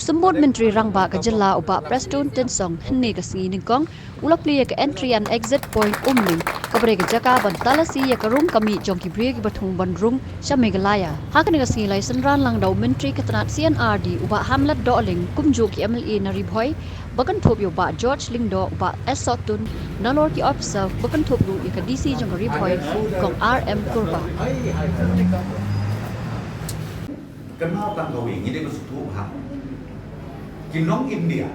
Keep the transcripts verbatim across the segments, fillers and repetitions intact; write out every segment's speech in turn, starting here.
Symbud Myntri Rangbah ka jylla u Bah Prestone Tynsong hynne ka sngi nyngkong u la plie ïa ka entry and exit point Umling, kaba dei ka jaka ban talasi ïa ka rung ka mih jong ki briew kiba thmu ban rung sha Meghalaya. Ha kane ka sngi la ïasynran lang da u Myntri ka tnat C and R D u Bah Hamlet Dohling, kumjuh ki M L A na Ri Bhoi, ba kynthup ïa u Bah George Lyngdoh, u Bah S Sohtun, nalor ki officer, ba kynthup ruh ïa ka D C jong ka Ri Bhoi, Kong R M Kurbah. Kynmaw tang kawei, ngi dei ban sngewthuh bha. Ki nong India,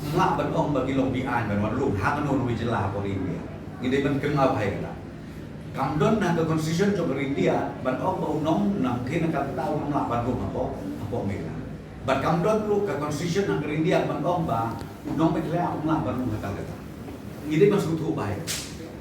ym lah ban ong ba ki long behind ban wan rung ha kano kano ka jylla hapoh India. Ngi dei ban kynmaw bha ïa kata. Kam don ha ka constitution jong ka India ban ong ba u nong na Meghalaya ka bynta um lah ban rung hapoh, hapoh Meghalaya. Bad kam don ruh ka constitution ha ka India ban ong ba u nong Meghalaya um lah ban rung ha Calcutta. Ngi dei ban sngewthuh bha ïa kata.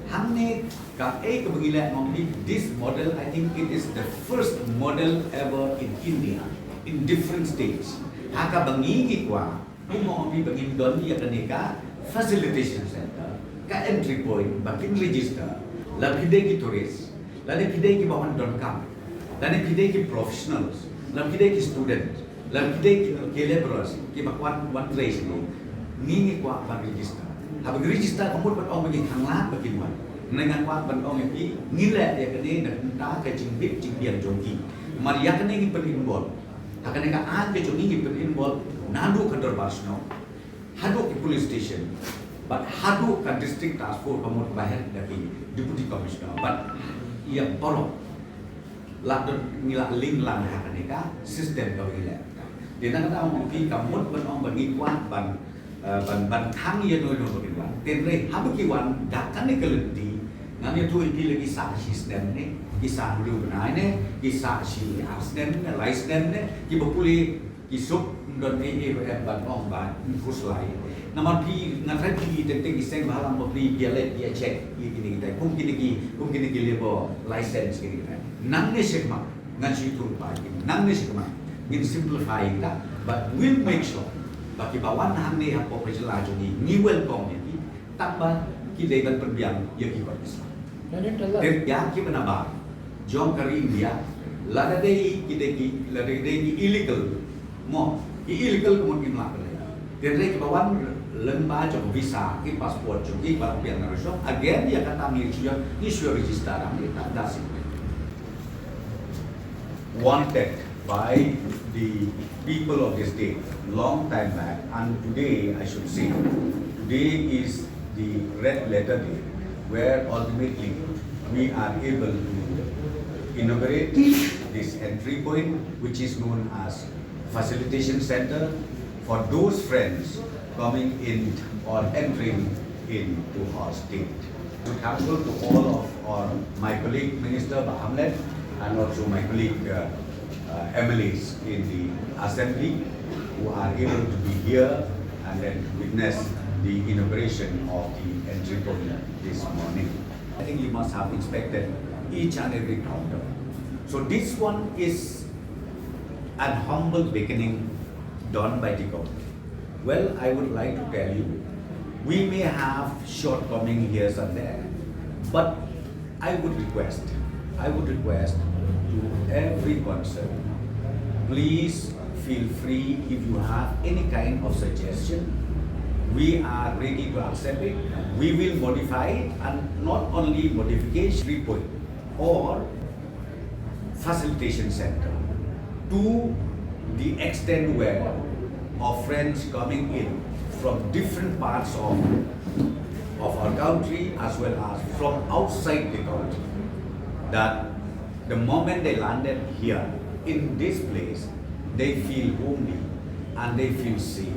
Hangne kaei kaba ngi leh, ma nga, this model, I think it is the first model ever in India, in different states. Ha kaba ngi, ngi kwah, kumno ma nga, ba ngin don ïa kane ka facilitation center, ka entry point, ba kin register, la phi dei ki tourist, lane phi dei kiba wan donkam, lane phi dei ki professionals, la phi dei ki student, la phi dei ki, ki labourers, kiba kwah wan trei shane. Ngi, ngi kwah ban register. Haba ngi register, ka mut ban ong ba ngi khanglad ba kin wan. Nga kwah ban ong ïa phi, ngi leh ïa kane na ka bynta ka jingbit jingbiang jong ki. Namar ïa kane ngi pyn-involve. Ha kane ka aiñ ka jong ngi, ngi pyn-involve naduh ka dorbar shnong, haduh ki police station, bad haduh ka district task force, ka mut ba head da ki deputy commissioner, bad ïa baroh. Lah don, ngi lah link lang ha kane ka system kaba ngi leh. Te na kata, ma nga, ka mut ban ong ba ngi kwah ban, eh, ban, ban thang ïa no ïa no ba kin wan. Hynrei haba ki wan da kane ka lynti, ngan ïathuh ïa phi, la ki sah shi snem ne, ki sah hynriew bnai ne, ki sah shi ar snem ne, lai snem ne, kiba pule ki suk, ym don ei ei ruh ban ong ba ym khuslai. Namar phi, nga tharai phi teng teng ki seng bhalang ba phi ïa leit ïa check ïa kine kitai, kum kine ki, kum kine ki labour license kine kitai. Nangne shakhmat ngan shu ïathuh ba ki, nangne shakhmat ngin simplify ïa kita, but we'll make sure ba kiba wan hangne hapoh ka jylla jong ngi, ngi welcome ïa ki. Tang ba ki dei ban pynbiang ïa ki kot Islam. Te ïa kiba nabar jong ka ri India, lada dei ki dei ki, lada dei ki illegal, mo, ki illegal ka mut ngim lah ban leh. Te dei kiba wan lyngba jong visa, ki passport jong ki, ba la pynbiang na ruh jong, again ïa kata ngi shu, ngi shu register, ngi tak da sih. Wanted by the people of this state long time back, and today, I should say, today is the red letter day, where ultimately we are able to inaugurate this entry point, which is known as facilitation center, for those friends coming in or entering into our state. I'm thankful to all of our, my colleague Minister Bah Hamlet and also my colleague, uh, uh, M L As in the assembly who are able to be here and then to witness the inauguration of the entry point this morning. I think you must have inspected each and every counter. So this one is an humble beginning done by the government. Well, I would like to tell you, we may have shortcoming here and there, but I would request, I would request to every concerned, please feel free if you have any kind of suggestion. We are ready to accept it. We will modify it, and not only modification report or facilitation center to the extent where our friends coming in from different parts of, of our country as well as from outside the country, that the moment they landed here in this place, they feel homely and they feel safe.